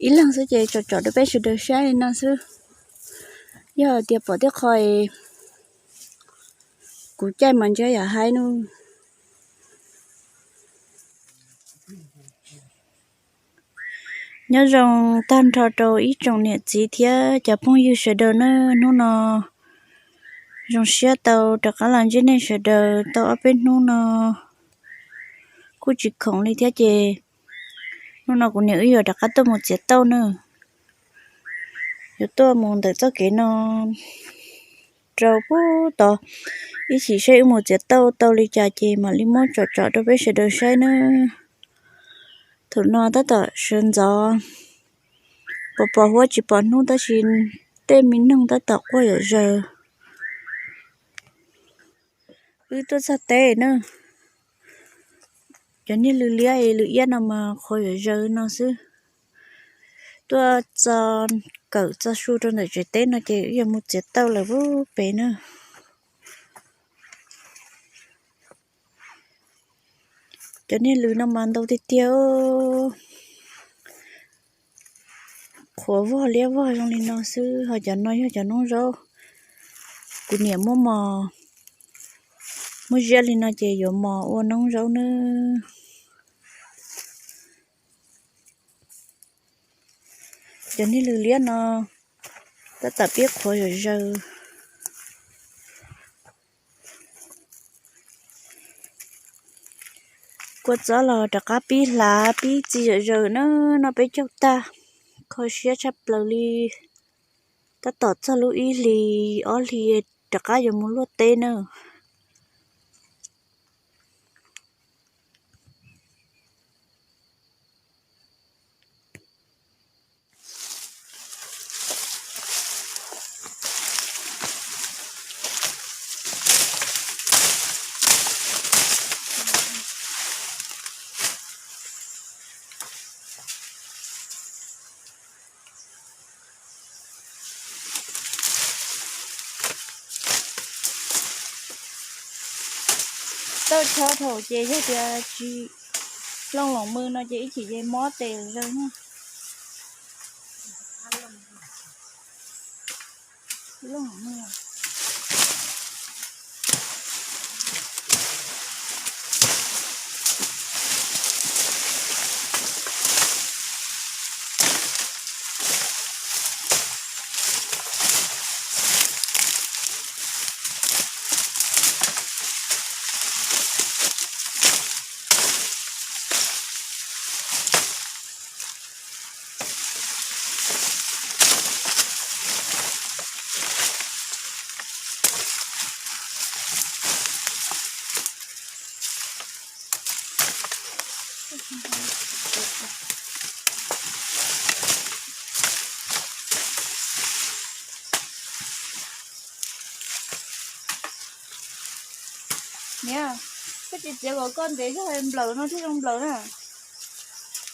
ib leeg xwb ces tsom tsom rau peb sawv daws saib li no xwb. Yog tias pom tej qho kuv caij mas ntshe yam haib no. Nyob zoo tag nrho rau ib tsoom niam txiv thiab cov phooj ywg sawv daws na, hnub no zoo siab tau rov qab los ntsib nej sawv daws tau ob peb hnub no kuj tsis khoom li thiab ces hnub no kuv niam wb yuav rov qab tuaj mus txiav tauj na. Yuav tuaj mus ntawm txoj kev no rau pub tod, ib chim saib wb mus txiav tauj tau li cas ces mam li muab tsom tsom rau peb sawv daws saib na. Thaum no tab tom sawv ntxov, pos pos huab tsis pom hnub tab sis tej me noog tab tom quaj zom zaws. Wb tuaj txog teb na, cov niag lwm liab es lwm iab no mas qhuav zom zaws no xwb. Tuaj txo kawm txo su rau ntawm tsev teb no ces wb yuav mus txiav tauj lawm pub pem na. Cov niag lwm no mas ntau tiag tiag, qhuav vog liab vog zoo li no xwb, ho cov no yog cov noob zaub. Kuv niam muab mos, muab ziab li no ces yuav mos ua noob zaub nawb. Cov niag lwm liab no tab tom pib qhuav zom zaws. Kua txob los rov qab pib hlav pib txi zom zaws na, noj peb caug tag, kho siab tshaj plaws li. Tab tom txog lub ib hlis ob hlis rov qab yuav mus luaj teb na. Tauj chob thaum ces yog tias tsis looj loos mws no ces ib chim ces mob tes zaws na. Niam, koj tsis txiav kom koj ntev zog nplawm no thiaj zoo nplawm na.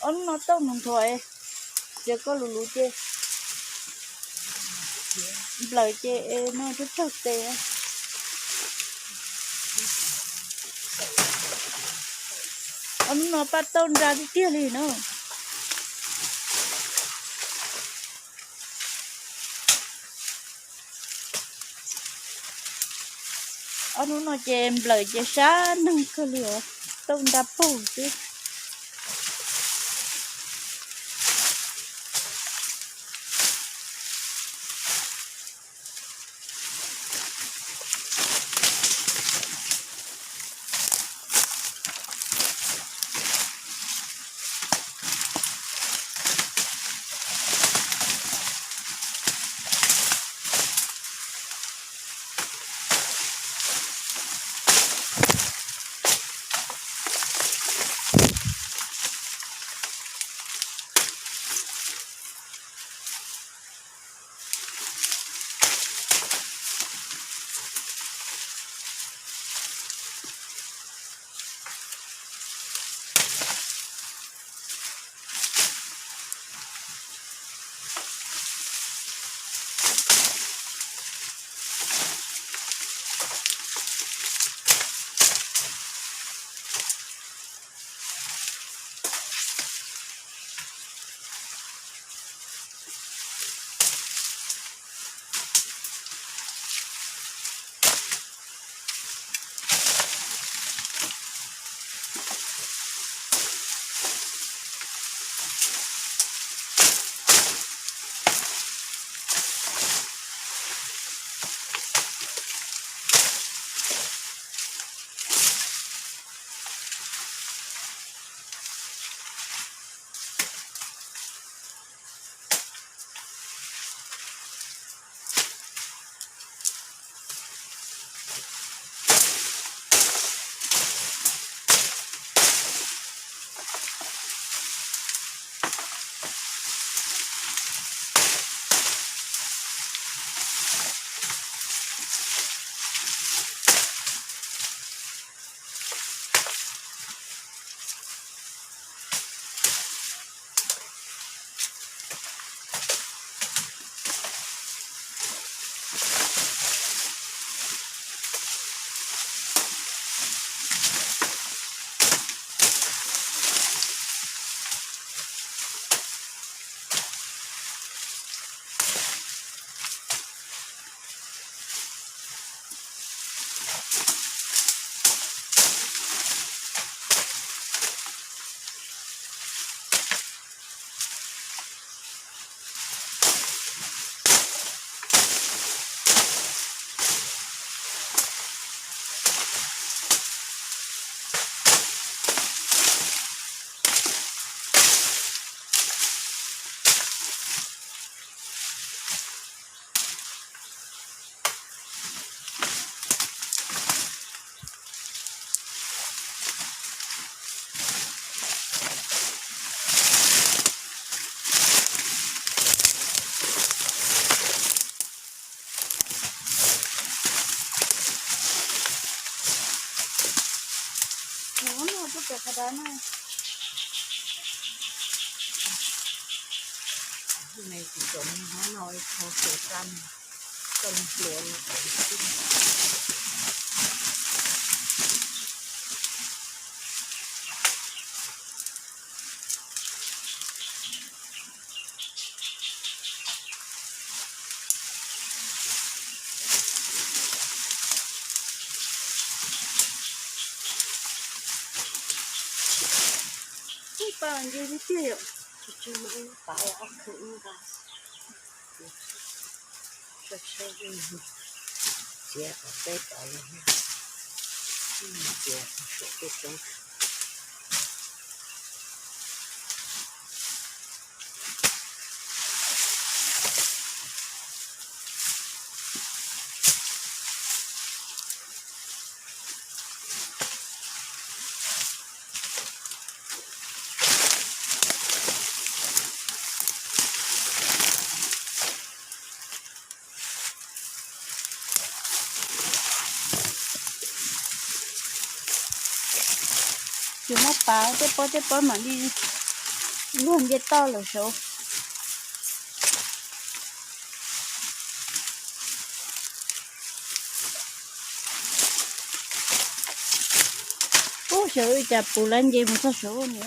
Ob hnub no tauj mus nthuav, txiav koj lus lus ces nplawm ces no tsawg tsawg tes. Ob hnub no paj tauj nra tiag tiag li na. Ob hnub no ces nplawm ces sab neeg kawg li os, tauj nra paug xwb. Dab na. Hnub no tsis tau noj, noj ib qho xaws rab, koj hluas no. Ib pab nce li tiag yom, tsis tsis mus ib pab ob khw ib nqa. Saib saib txiav qhov teb tod los, txiav saum tej roob. Tsis muab pav, tej pob tej pob mam li luag nce toj lawm saud. Ub, xyov ua cas puv lawv nce mus txog saud ni.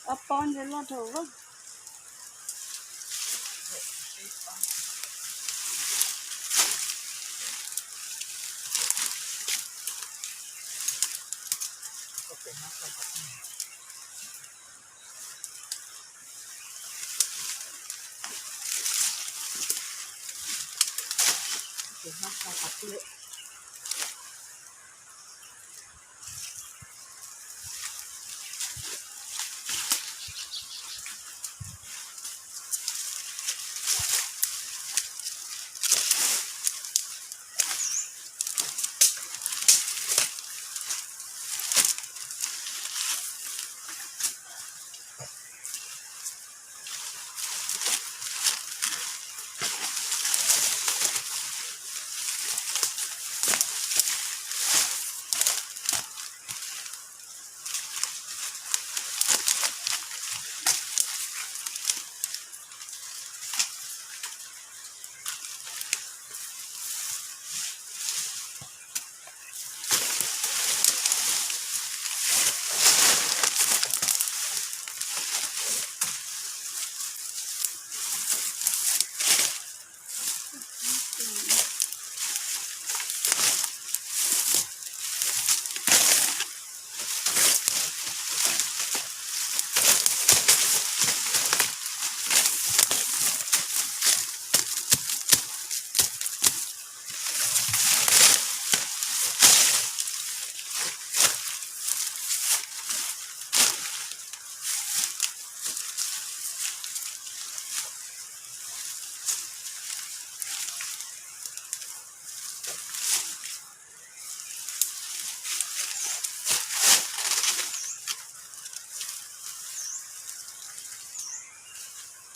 Ob pob ntshe loj dhau.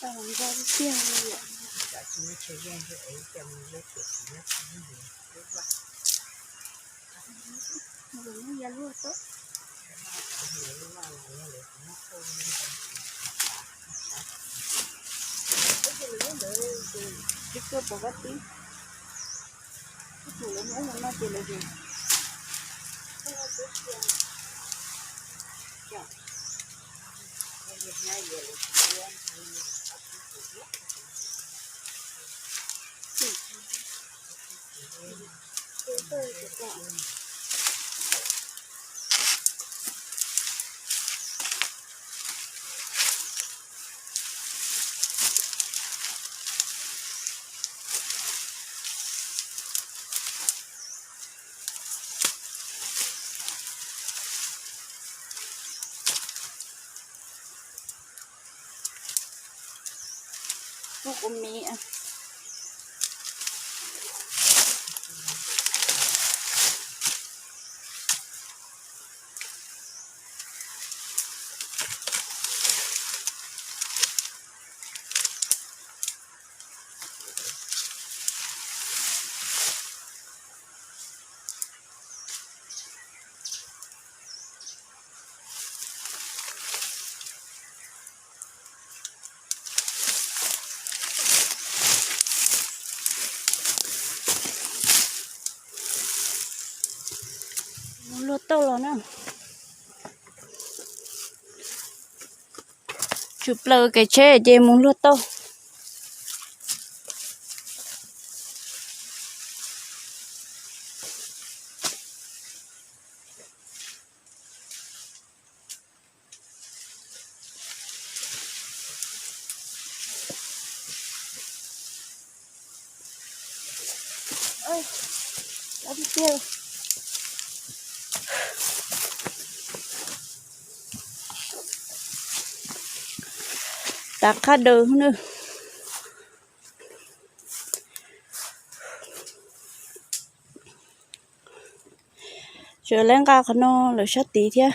Tau nrog tiag li yom. Cov tsis muaj chaw yeej es coj mus lub tiam tsis nyob tsis nyob lub vaj. Lub ya luaj tau. Lub vaj los yog lawv tsis muaj khuaj li ntawd. Ib txhia lawv lub ntawd ces tsis khuaj pom kab tib. Ib txhia lawv muab mus no ces lawv ces. Mus luag tauj los na. Tsum plaws kev tsheb ces mus luag tauj. Tav qab daws na. Tseem lawv nqa qhov no lawm sab tid thiab.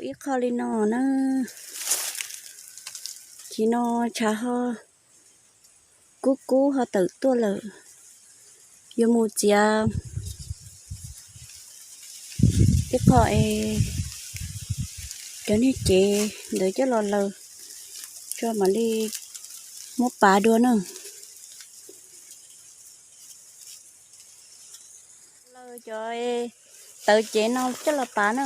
Ib qho li no na, tsis no tshav ho kub kub ho tawm tuaj lawm. Yuav mus txiav ib qho es cov niag cev ntawd coj los laws tso mam li muab pav dua na. Laws cov tawv cev no coj los pav na.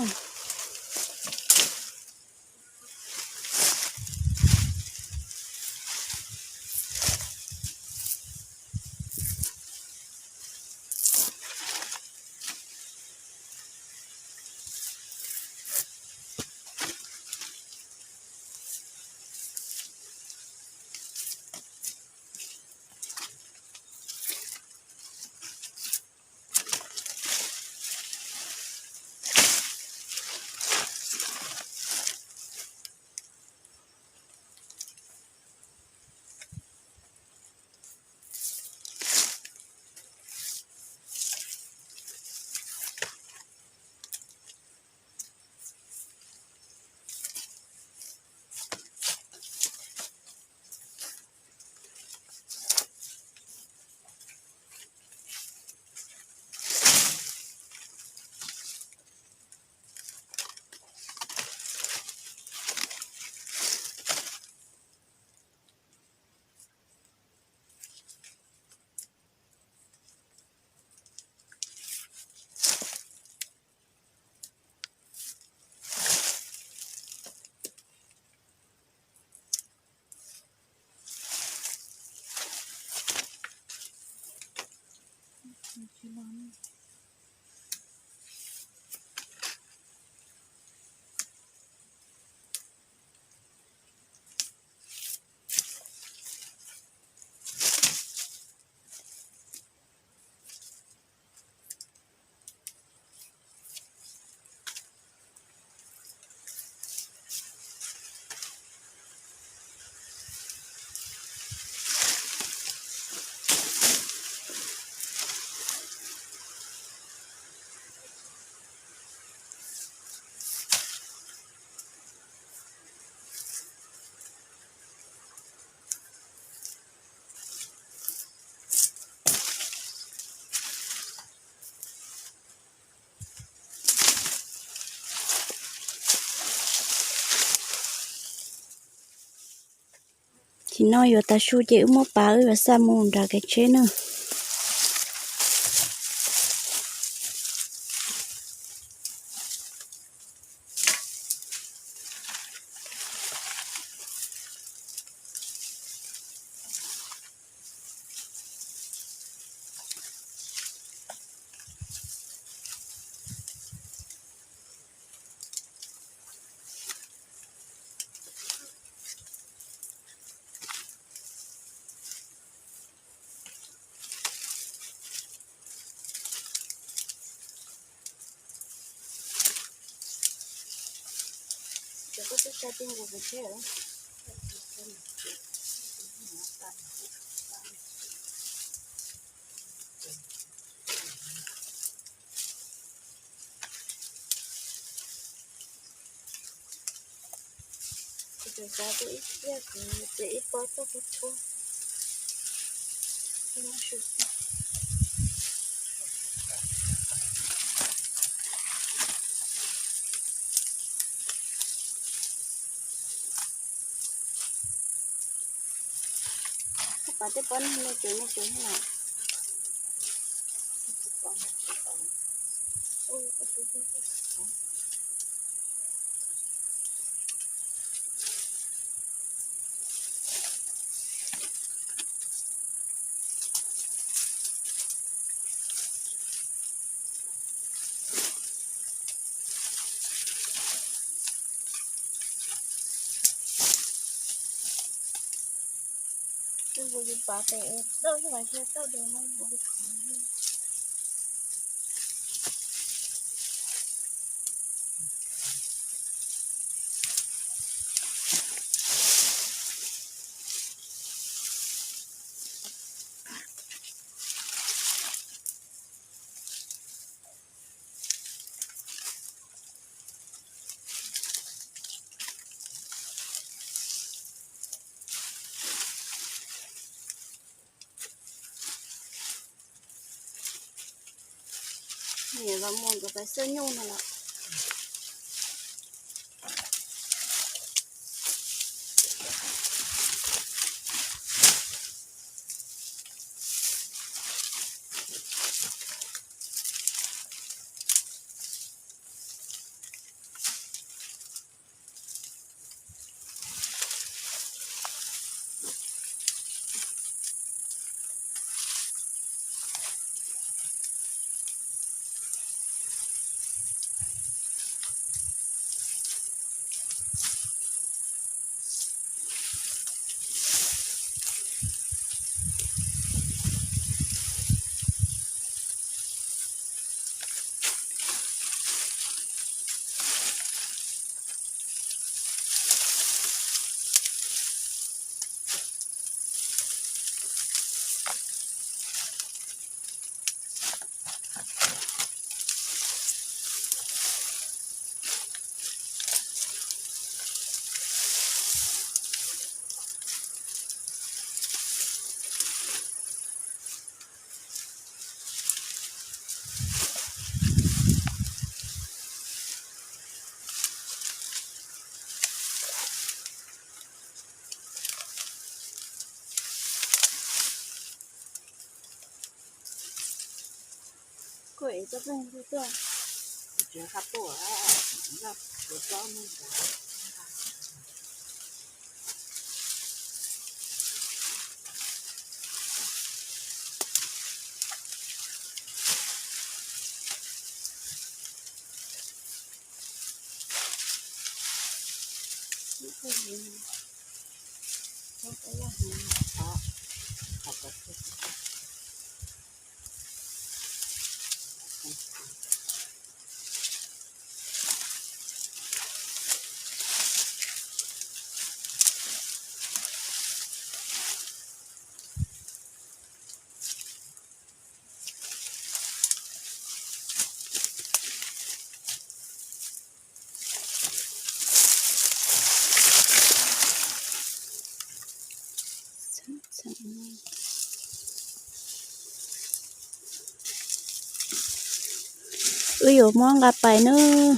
Tsis no yuav tas su ces wb muab pav wb yuav xa mus nram kev tsheb na. Kuv tseem xav ib tiag, kuv txiav ib pob tuaj tshuab tshuab. Koj pav tej pob no me tsev me tsev na. Kuv yuav pav tes dawb xwb mas thiaj tau de no. Niam los muag nkawd pais xwb nyuj no lawm. Wb yuav muab nqa pais nawb.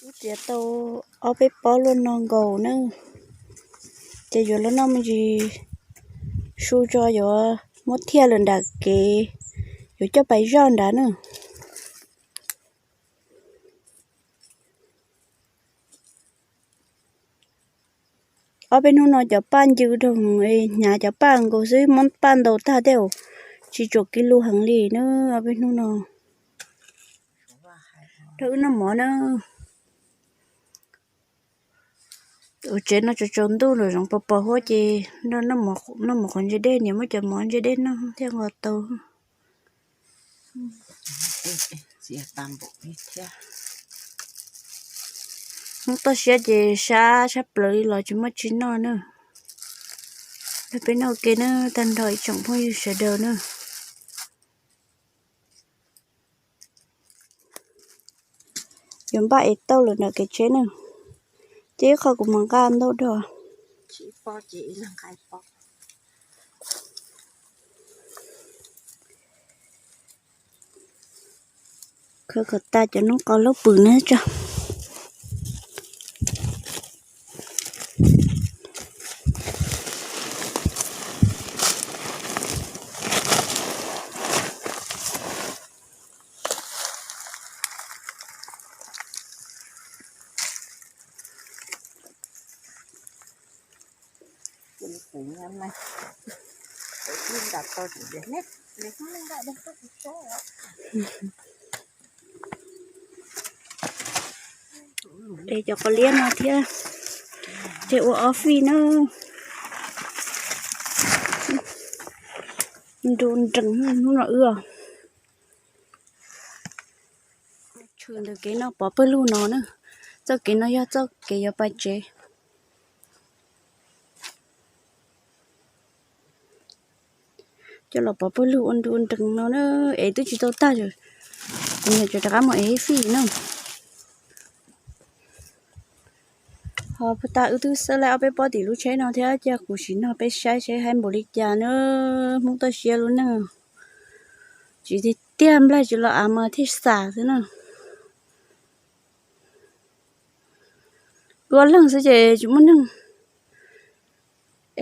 Wb txiav tau ob peb pob luaj no nkaus na, ces yuav los noj me ntsis su tso yuav muab thiaj lawm nram kev, yuav coj pais zoj nrad na. Ob peb hnub no cov paj ncw rau, hnyav cov paj nkaus xwb, muab paj ntaus tag tej zaum tsis tshua kiv lus heev li na ob peb hnub no. Rau wb noj mov na. Ua tsev no tsaus tsaus ntuj lawm, zoov pos pos huab ces noj mov qhov ntse dej, niam muab cov mov ntse dej noj thiaj nqos tau. Hmoob toj siab ces sab sab plaws li los tsis muaj tsi noj na. Peb noj ua ke na, tag nrho ib tsoom phooj ywg sawv daws na. Yuav npaj es tauj lawm nram kev tsheb na, ces ib qho kuv mam nqa ntau dog. Khawb kom tas cov noob qos lub pwm na tso. Es cov qos liab no thiab, ces ua ob fij na. Nru nrees hnub no wb. Tshwm ntawm kev no pov pawg lug no na. Txoj kev no yog txoj kev yuav pais tsev. Coj los pov pawg lug ua nrees ua nrees no na, es twb tsis tau tag, kuv niam tseem rov qab mus ev ib fij na. Ho puag ta wb twb xawb laij ob peb pob tim lub tsheb no thiab, cia kuv sim nrog peb saib seb haib npaum li cas na. Hmoob toj siab lub neej, tsis tiag tiag nplaig tsis los av mas thiaj xam xwb na. Wb ob leeg xwb ces tsis muaj neeg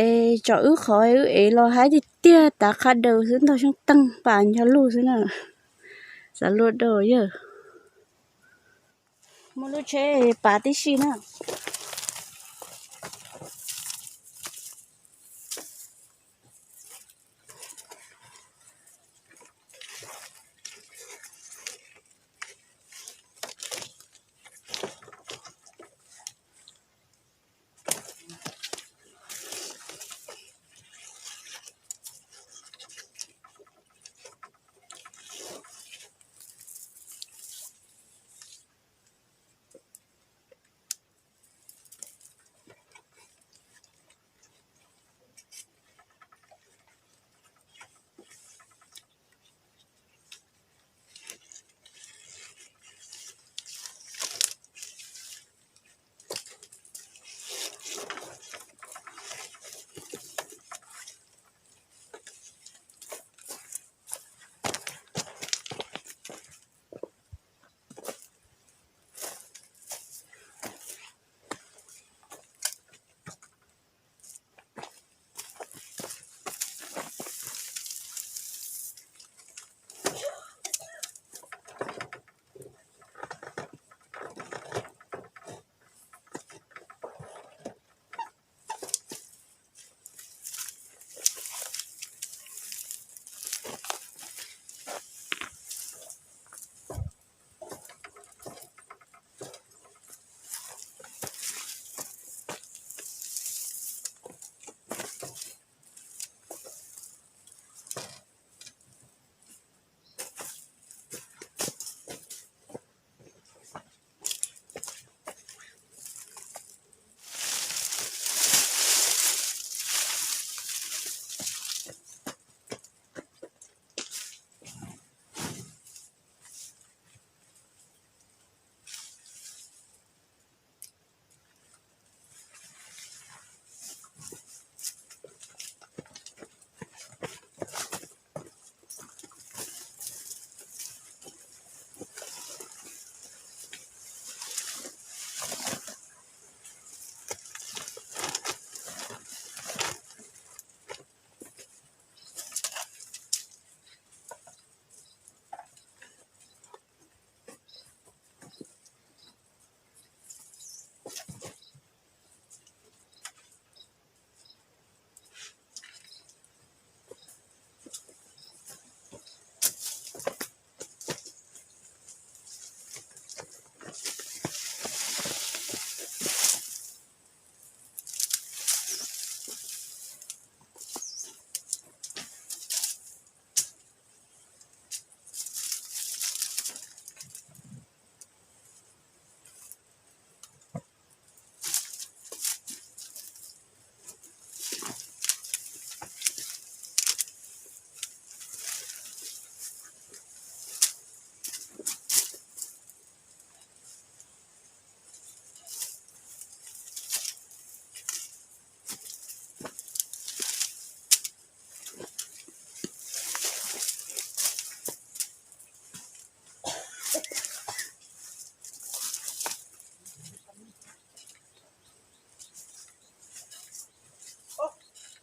es tsom wb qhov wb ev los haib tiag tiag, tav qhab daws xwb, ntog xyoob teeg pas ncho lug xwb na. Xav luaj dau yawg. Muaj lub tsheb pav tib si na.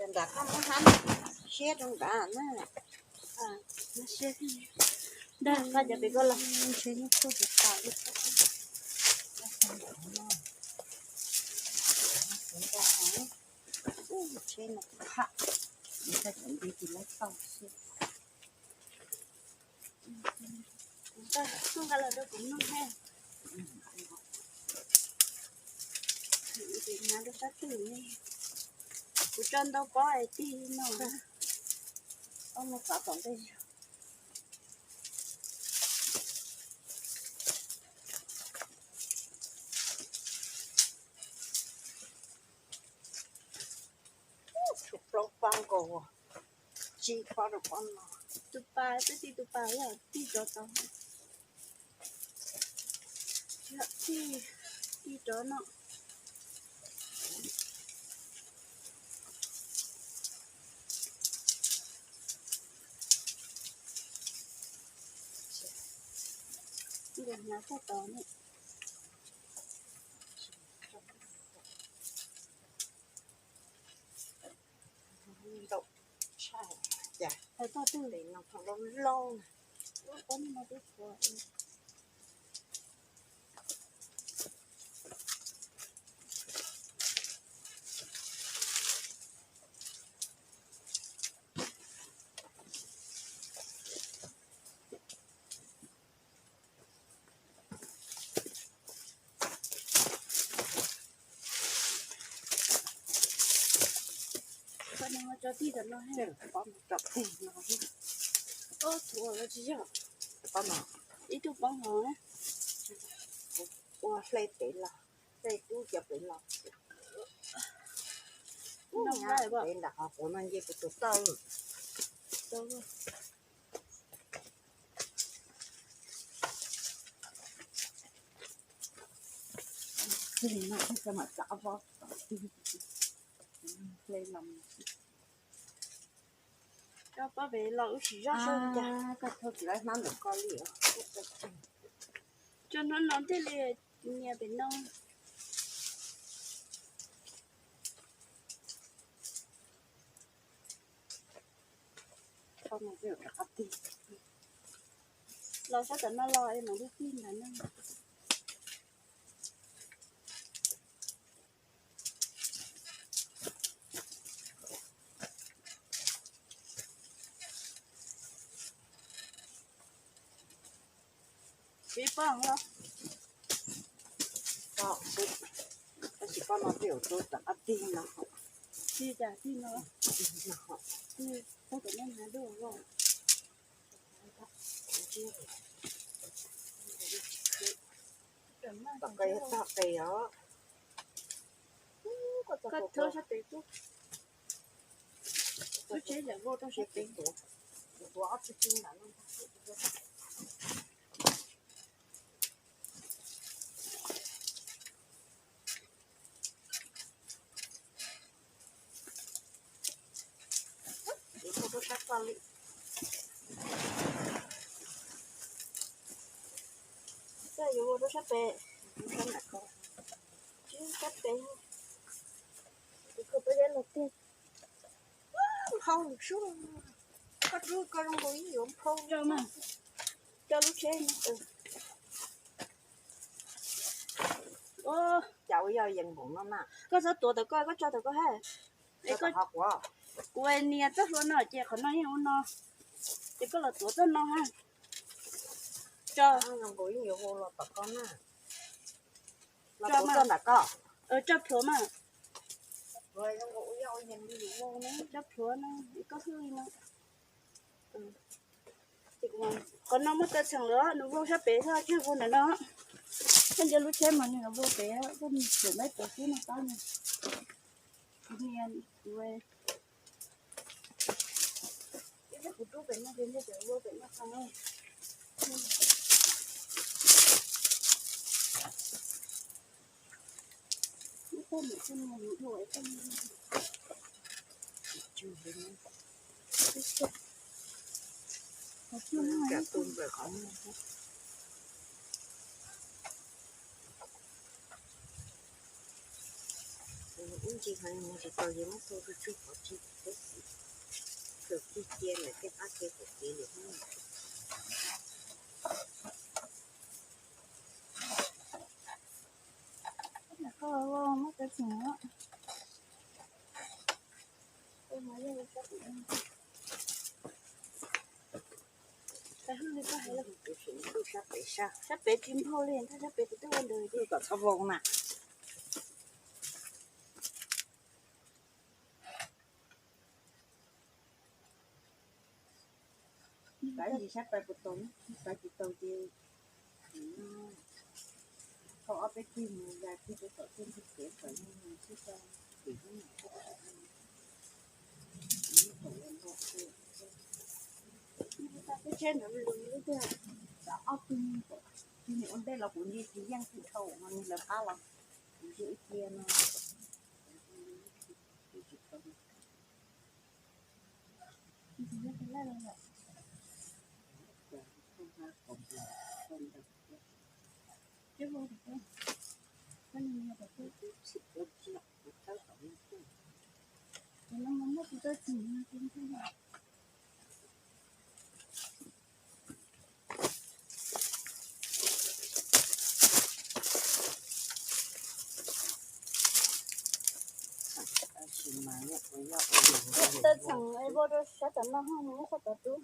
Nram qab muab hab siab rau nrad na. Dag qab cov pem koj los ntshe nyob txhua tus tas li. Ntshe no pham, ntshe cov nti tis laib tau xwb. Kuv nqa los rau kuv noj he. Kuv tiv hnav rau sab twg ne. Kuv tso ntau pob es tig no. Ob no xav tom ntej yog. Tshuav plaub pab nkaus. tsis pob rau pob no. Tus pas, twb tij tus pas yog tij rov tau. Tij, tij rov no. Nkag hnav txog tod ne. Ntau tshaj, cas hais txog twg tes no thaum loj loj na. Tso tij tam no, pob no tso tij no, ub, tsis yog, pob no, ib tug pob hov, ua hle pem los, hle tub cov pem los. Pem nram qhov quav no nce kuv tus toj. Cia li no thiaj tau mam txav pob tom tig, hle los. Coj pob pem los wb sim zoj seb cas. Koj thauj tsis tau hnab ntawm koj li. Tso hnab no thiaj li nias pem no. Los sab tom no los es mam li tig ntawd no. Ib pob los. Tab sis pob no twb yuav rau tom qab tig no. Tig cas tig no. Tig, tig tom nej hnav dua los. Tom qes tog qes os. Koj thauj sab pem, lub tsheb yam vau rau sab pem. Yuav ua rau sab tod li. Koj yuav ua rau sab pem, sab pem, tus koj pab yab los tiag. Hau sub, koj rub koj zoo nkaus ib yuav phau rau mas, rau lub tsheb no. Cas ua yog yees npaum no na. Koj txhob tuav tawm koj, koj tso tawm koj hab. Kuv nias txoj hlua no ces qhov no yeej ua no, ces koj los tuav txoj no hab. Tso, zoo nkaus yeej yuav vau los tom koj na. Los tuav txoj ntawm koj. Tso plhuav mas. Tso plhuav no, koj hwj li no. Qhov no muaj taw txheem lawm, nws vau sab pem xwb, tsis vau ntawm no. Koj ntsia lub tsheb mas nws vau pem, koj tseem laib tuav xwb no tab. Kuv nias, kuv, kuv rub pem no ces nws tseem vau pem no qhov no. Ib ntsis hais mus tsis tau ces muab tau tsawg tsawg qhov tsis tau peb xwm, kawg tig cia lawm tej qab kev qaum kev lawm. Koj muab tau tseem. Sab pem tsis nphau li, sab pem kuv twb ua ntawd kom txhob vau na. Kav ntsis sab pem puas tau, sab pem tsis tau ces thauj ob peb tug mus ya kiag rau tom tej ntug kev kom nws sib tau tim ub. Tseb ntawd lug lub twg, ob tug, ua ntej los kuv ntsia tsis yeej tsis dhau no lawv qab los kuv ntsia ib cia no. Tej txheem es vau rau sab tom no, muab sab tod rub.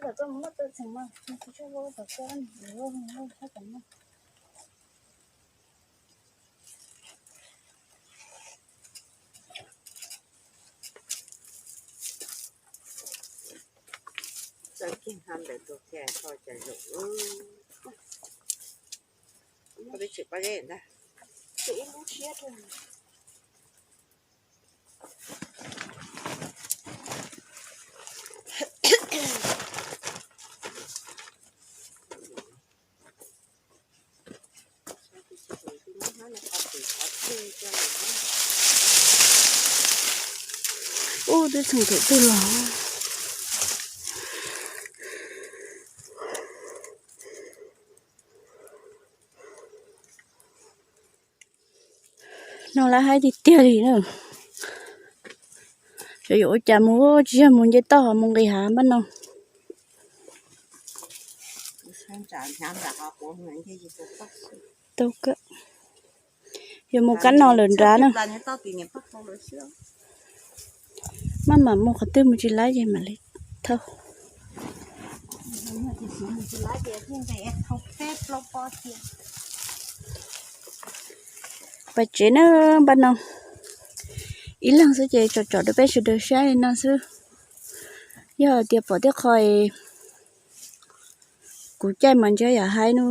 Tab tom koj mus muab tej txheem mas tsis tshua vau tom koj, sab tom no. Txawm kiag hno ntawm tus kiag tho cas zaum, koj peb tseem pob zeb ntag. Tseem ib lub siab rau. Ub, twb txheem thaum twg los. No lawv haib tiag tiag li na. Xyov yuav ua cas mus, tsis yog mus nce toj ho mus nqis hav npaj no. Tau kawg. Yuav mus kab no lawm nrad na. Maj mam mus qhov twg mus tsis laib ces mam li thauj. Pais tsev na, npaj no. Ib leeg xwb ces tsom tsom rau peb sawv daws saib li no xwb. Yog hais tias pom tej qho es kuv caij mas ntshe yam haib no.